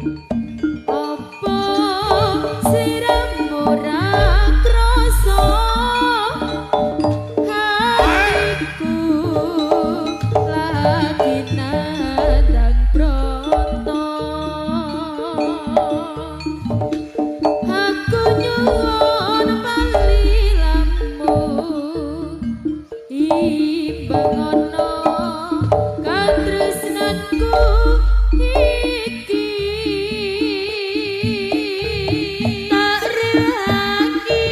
Apa sliramu ora krasa hatiku lagi nandang bronto? Aku nyuwun palilamu imbangono katresnanku iki. Tak rewangi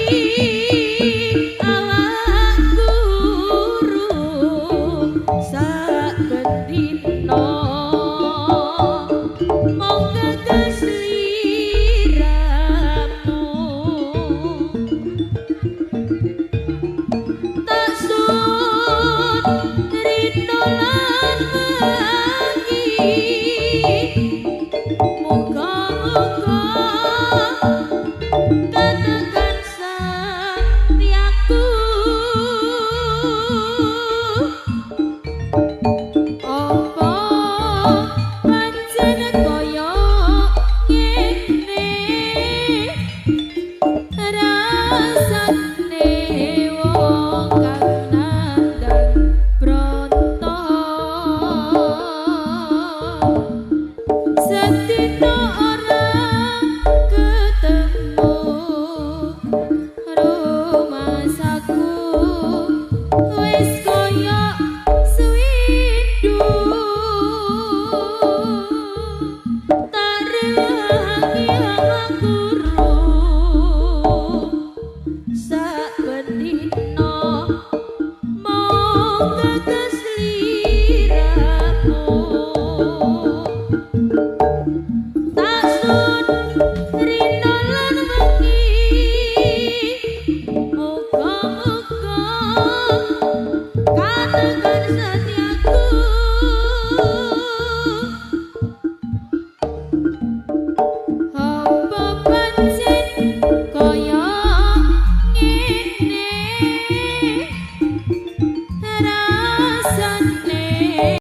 awakku saben dina mung gagas sliramu. Tak sun rino lan wengi muga-muga katekan setiaku. Apa pancen kaya ngene rasane wong kang nandang bronto? Sedina ora ketemu rumasaku wis kaya swindu. Tak rewangi awakku saben dina mung gagas sliramu. Tak sun